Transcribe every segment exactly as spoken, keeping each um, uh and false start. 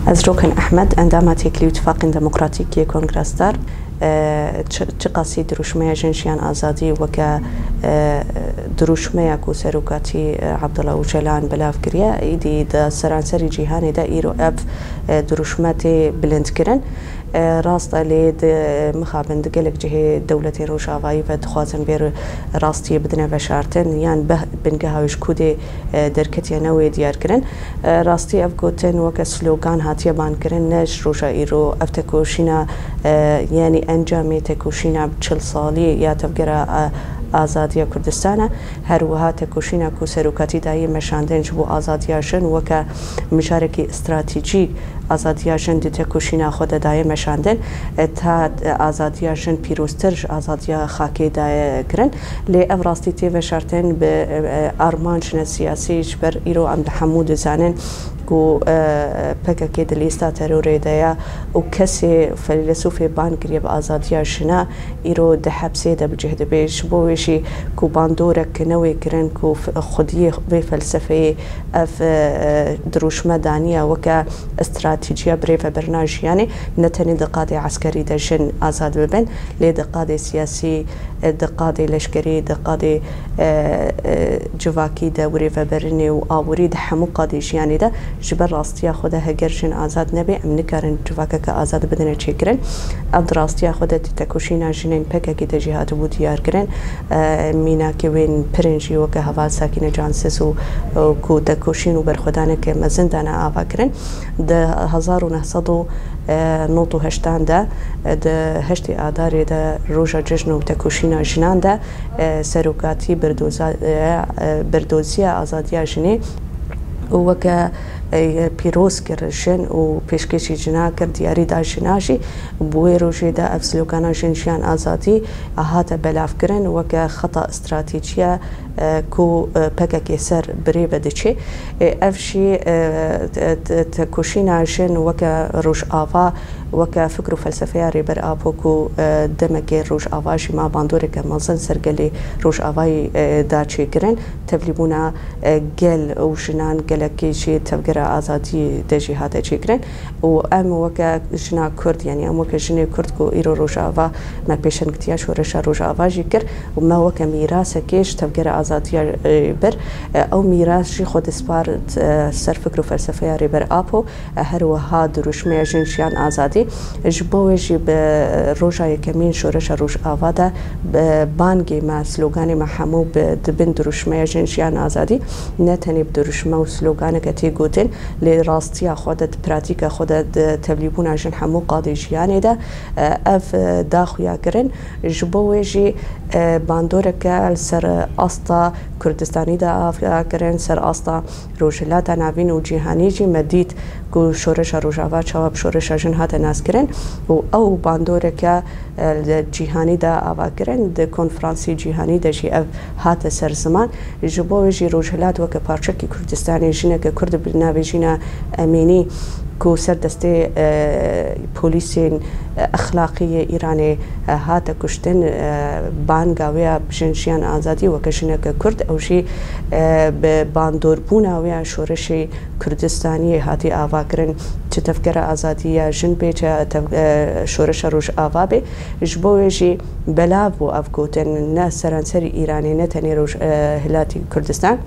Ez Roken Ehmed, endama Têkilî û Tifaqên Demokratîk yê Kongra Star. E, çi-, çiqasî dirûşmeya Jin Jiyan Azadî weke, e, dirûşmeya ku serokatî, e, Abdullah Ocalan belav kiriye, îdî di seranserî cîhanê de îro ev, e, dirûşme tê bilindkirin. E, rast e, lê di mixabin di gelek cihê dewletên Rojavayî ve dixwazin vê rastiyê bidine veşartin, yan beh-, bingeha wê ji ku dê, e, derketiye ne wê diyar kirin. E, rastî ev gotin weke slogan hatiye bankirin, ne ji roja îro. Ev tekoşîna, e, yanî encamê tekoşîna çil salî ya Tevgera, e, Azadiya Kurdistan e. Her wiha tekoşîna ku serokatî dayê meşandin ji bo azadiya jin weke mijarekî stratejîk azadiya jin di tekoşîna xwe de dayê meşandin, e, ta, e, azadiya jin pîroztir ji azadiya xakê dayê kirin. Lê ev rastî tê veşartin bi, e, e, armancine siyasî, ji ber îro em di hemû dizanin ku, e, P K K di lîsta terorê de ye û kesê feylesûfê ban kiriye bi azadiya jina îro di hepsê de bi cih dibe. Ji bo wê jî ku bandorek ne wê kirin ku f-, xwediyê vê felsefeyê ev, e, dirûşme daniye weke stratejiya birêvebirina jiyanê, ne tenê di qadê eskerî de jin azad bibin, lê di qadê siyasî, e, di qadê leşkerî, di qadê, e, e, civakî de, birêvebirinê û aborî, di hemû qadê jiyanê de ji ber rastiya xwe de heger jin azad nebe, em nikarin civakeke azad bidine çêkirin. Ev di rastiya xwe de di tekoşîna jinên P K K de jî hatibû diyarkirin. E, mînakê wên pirin jî weke heval Sakîne Cansiz û, û ku tekoşîn û berxwedaneke mezin dane avakirin. Di hezar û neh sed û nod û heştan de, e, di heştê Adarê de roja cejn û tekoşîna jinan de, e, serokatî birdoza-, e, e, birdoziya azadiya jinê û weke, e, pîroz kir jin û pêşkêşî jina kir, diyarî da jina jî. Bi wê rojê de ev slogana Jin Jiyan Azadî hate belavkirin weke xeta stratejiya, e, ku, e, P K K ser birêve diçe. E, ev jî, e, te-, te-, tekoşîna jin weke Rojava, weke fikr û felsefeya Rêber Apo ku, e, demekê Rojava jî ma bandoreke mezin ser gelê Rojavayî, e, da çêkirin. Tevlîbûna, e, gel û jinan gelekî jî Tevgera Azadî de jî hate çêkirin. Û em weke jina Kurd, yanî em weke jinê Kurd ku îro Rojava me pêşengtiya şoreşa Rojava jî kir û me weke mîrasekê ji Tevgera Azadiya, e, bir, e, ew mîras jî xwe dispar, e, ser fikr û felsefeya Rêber Apo. Her wiha dirûşmeya Jin Jiyan Azadî. Ji bo wê jî bi roja yekemîn Şoreşa Rojava de bi bangê me, sloganê me hemû bi, di bin dirûşmeya Jin Jiyan Azadî, ne tenê bi dirûşme û sloganeke tê gotin, lê rastiya xwe de, di pratîka xwe de, di tevlîbûna jin hemû qadê jiyanê de, e, ev, e, da xuya kirin. Ji bo wê jî, e, bandoreke li ser asta Kurdistanî de ava kirin, ser asta Rojhilata Navîn û cîhanî jî me dît ku Şoreşa Rojava çawa bi Şoreşa Jin hate naskirin û ew bandoreke, e, li cîhanî de ava kirin, di konferansê cîhanî de jî ev hate ser ziman. Ji bo wê jî Rojhilat weke parçekî Kurdistanê, jineke Kurd bi navê Jîna Emînî ku ser destê, e, polîsên, e, exlaqî yê Îranê, e, hate kuştin, e, banga wê ya bi Jin Jiyan Azadî weke jineke Kurd, ew jî, e, bi bandorbûna wê ya şoreşê Kurdistaniyê hatî avakirin, çi Tevgera Azadî ya Jin bê, çi tev-, e, Şoreşa Rojava bê. Ji bo wê jî belav bû ev gotin, ne seranserî Îranê, ne tenê Roj-, e, Hilatî Kurdistan.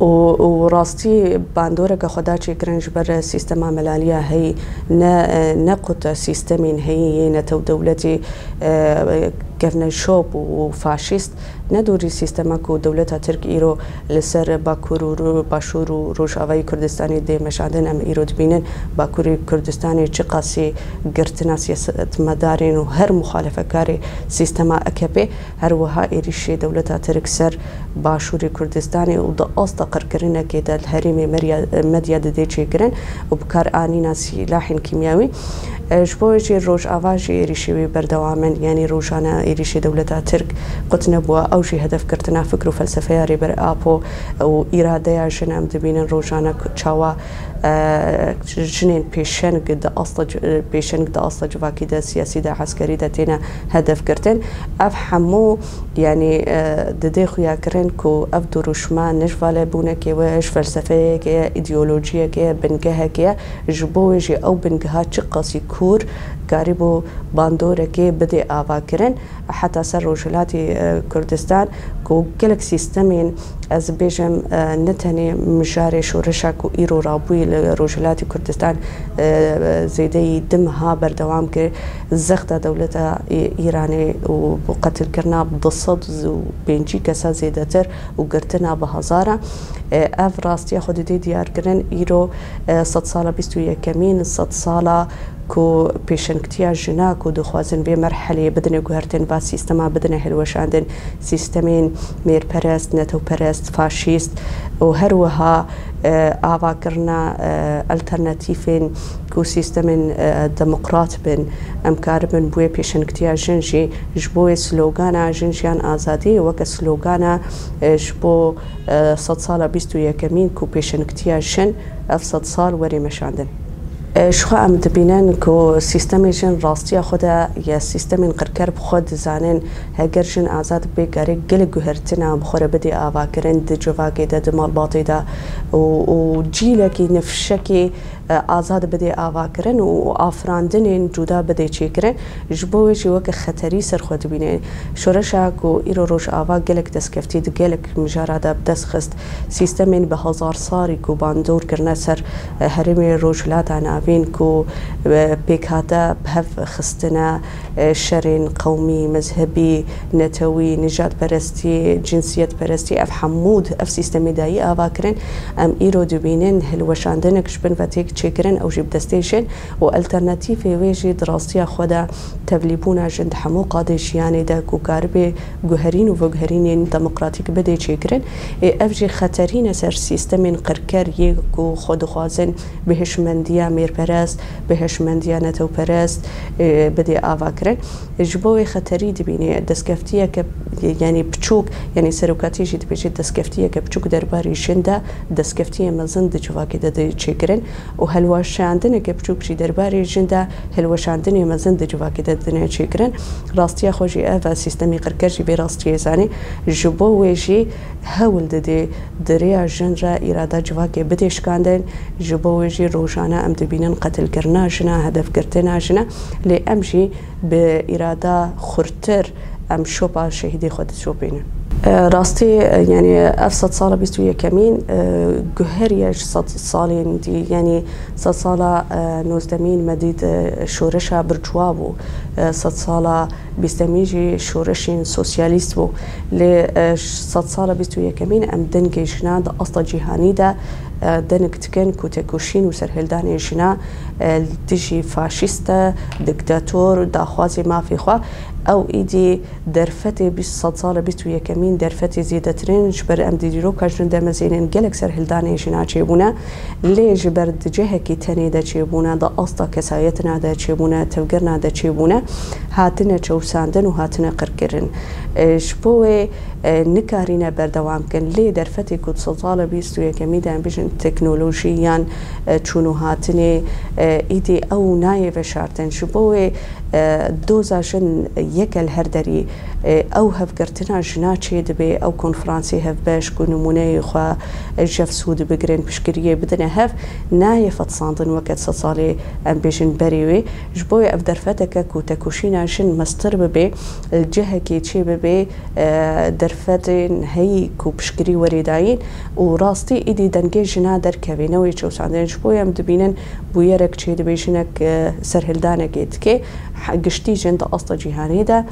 Û, û rastî bandoreke xwe da çêkirin ji ber sîstema melaliya heyî, ne, ne qut sîstemên heyî yê netew dewletî, e, kevneşop û faşîst, ne dorî sîstema ku dewleta Tirk îro li ser Bakur û Ro-, Başûr û Rojavayî Kurdistanê dê meşandin. Em îro dibînin Bakurê Kurdistanê çiqasî girtina siyasetmedarên û her muxalefekarê sîstema A K P. Her wiha êrîşê dewleta Tirk ser Başûrê Kurdistanê û di asta qirkirinekê de li herêmê merya-, medya didê çêkirin û bikaranîna sîlahên kîmyawî. E, ji bo wê jî Rojava jî êrîşê wê berdewam in, yanî rojane êrîşê dewleta Tirk qut nebûye. Ew jî hedefgirtina fikr û felsefeya Rêber Apo û îradeya jin em dibînin rojane ku çawa e, jinên pêşeng di asta c-, pêşeng di asta civakî de, siyasî de, eskerî de têne hedef girtin. Ev hemû, yanî, e, didê xuyakirin ku ev dirûşme ne ji valebûnekê we, ji felsefeyekê ye, îdeolojiyekê ye, bingehekê ye. Ji bo wê jî ew bingeha çiqasî kûr karîbû bandorekê bidê avakirin. Heta ser Rojhilatî, e, Kurdistan, ku gelek sîstemên, ez bêjim, e, ne tenê mijarê şoreşa ku îro rabûyî li Rojhilatî Kurdistan, e, zêdeyî du meha berdewam kir, zexta dewleta Î-, Îranê û qetilkirina bi du sed û pêncî kesa zêdetir û girtina bi hezara. E, ev rastiya xwe didê diyarkirin, îro, e, sedsala bîst û yekemîn, sedsala ku pêşengtiya jina ku dixwazin vê merheleyê bidine guhertin, va sîstema bidine hilweşandin, sîstemên mêrperest, netewperest, faşîst û her wiha, e, avakirina, e, alternatîfên ku sîstemên, e, demokrat bin, em karibin bi wê pêşengtiya jin jî ji bo wê slogana Jin Jiyan Azadî weke slogana, e, ji bo, e, sedsala bîst û yekemîn ku pêşengtiya jin ev sedsal werê meşandin. E, ji xwe em dibînin ku sîstemê jin rastiya xwe de ya sîstemên qirker bi xwe dizanin, heger jin azad bibe, karê gelek guhertina bi xwe re bidê avakirin di civakê de, di malbatê de û, û cîlekî, nifşekî, e, azad bidê avakirin û afirandinên cuda bidê çêkirin. Ji bo wê jî weke xeterî ser xwe dibîne. Şoreşa ku îro Rojava gelek destkeftî di gelek mijara de bi dest xist, sîstemên bi hezar salî ku bandor kirine ser, e, herêmê Rojhilata Navîn ku, e, pêkhate bi hev xistine, e, şerên qewmî, mezhebî, netewî, nijadperestî, cinsiyetperestî, ev hemû di ev sîstemê dayî ava kirin. Em îro dibînin hilweşandinek ji bin ve têk çêkirin, ew jî bi destê jin û alternatîfê wê jî di rastiya xwe de tevlîbûna jin di hemû qadê jiyanê de ku karibe guherîn û veguherînên demokratîk bidê çêkirin. Ê, ev jî xeterî ne ser sîstemên qirker yê ku xwe dixwazin bi hişmendiya mêrperest, bi hişmendiya netewperest, ê, bidê avakirin. Ji bo wê xeterî dibîne destkeftiyeke, yanî biçûk, yanî serokatî jî dibêje destkeftiyeke biçûk derbarê jin de, destkeftiyê mezin di civakê de dê çêkirin û helweşandineke biçûk jî derbarê jin de, helweşandinê mezin di civakê de dine çêkirin. Rastiya xwe jî ev e, sîstemê qirker jî vê rastiyê zanî. Ji bo wê jî hewl didê di rêya jin re îrada civakê bidê şikandin. Ji bo wê jî rojane em dibînin qetilkirina jina, hedefgirtina jina, lê em jî bi îrada xurtir em şopa şehîdê xwe dişopînin. E, rastî, e, yanî ev sedsala bîst û yekemîn, e, guheriye ji sed salên dî, yanî sedsala, e, nozdemîn me dît, e, şoreşa birçiwa bû. E, sedsala bîstemîn jî şoreşên sosyalîst bû. Lê, e, sedsala bîst û yekemîn em dengê jina di asta cîhanî de, e, denik dikin ku tekoşîn û serhildanê jina, e, li dijî faşîst e, diktator, daxwazê mafê xwe, ew îdî derfetê bîst, sedsala bîst û yekemîn derfetê zêdetirîn ji ber em di dîroka jin de mezênin gelek serhildanê jina çêbûne. Lê ji ber di cihekî tenê de çêbûne, di asta kesayetina de çêbûne, tevgerina de çêbûne, hatine çewsandin û hatine qirkirin. E, ji bo wê, e, nikarîne berdewam kin. Lê derfetê ku di sedsala bîst û yekemî de em bijin teknolojî yan, e, çûn û hatinê, e, îdî ew nayê veşartin. Ji bo wê, e, doza jin yeke li her derî, e, ew hevgirtina jina çê dibe, ew konferansê hevbeş ku nimûneyê xwe, e, ji hev sûd bigirin, piştgiriyê bidine hev, nayê fetisandin weke sed salê em bêjin berê wê. Ji bo wê ev derfeteke ku tekoşîna jin mestir bibe, li cihekê çê bibe, e, derfetên heyî ku piştgirî werê dayîn û rastî îdî dengê jina derkevê, ne wê çewsandin. Ji bo em dibînin bûyerek çê dibe, jinek, e, serhildanekê dike, he-, giştî jin di asta cîhanê de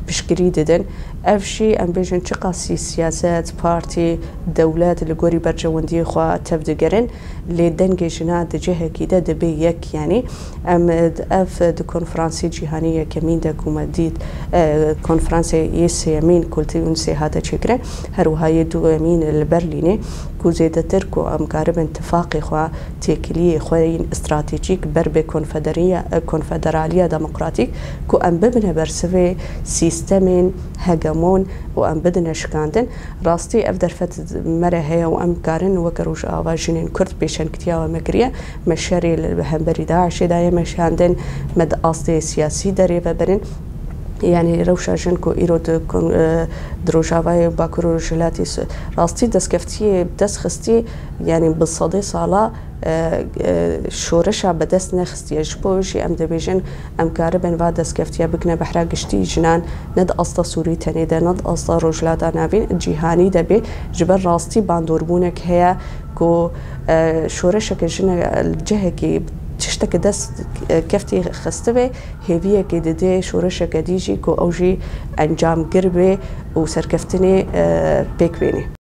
piştgirî didin. Ev jî em bêjin çiqasî siyaset, partî, dewlet li gorî berjewendiyê xwe tevdigerin. Lê dengê jina di cihekî de dibe yek, yanî em, ev di konferansê cîhanî yekemîn de ku me dît, e, konferansê yê sêyemîn ku li Tûnisê hate çêkirin, her wiha yê duyemîn li Berlînê ku zêdetir ku em karibin tifaqê xwe, têkiliyê xwe yên stratejîk ber bi konfederiya, e, konfederaliya demokratîk ku em bibine bersivê sîstemên hegemon û em bidine şikandin. Rastî ev derfet me re heye û em karin weke Rojava jinên Kurd pêş Çendketiya we me kiriye, me şerê li hemberî DAIŞê daye, me şandin, me di astê siyasî derê vebirin. Yanî rewşa jin ku îro di kon-, e, di Rojavayê Bakur û Rojhilatê s-, rastî destkeftiyê dest xistî, yanî bi sedê sala, e, e, şoreşa bi dest nexistiye. Ji bo jî em dibêjin, em karibin va destkeftiyê bikine behra giştî jinan, ne di asta Sûrî tenê de, ne di asta Rojhilata Navîn, cîhanî de bê, ji ber rastî bandorbûnek heye ku, e, şoreşeke jine li cihekî tişteke dest, e, keftî xistibê, hêviyekê didê şoreşeke dî jî ku ew jî encamgir bê û serkeftinê, e, pêk bênê.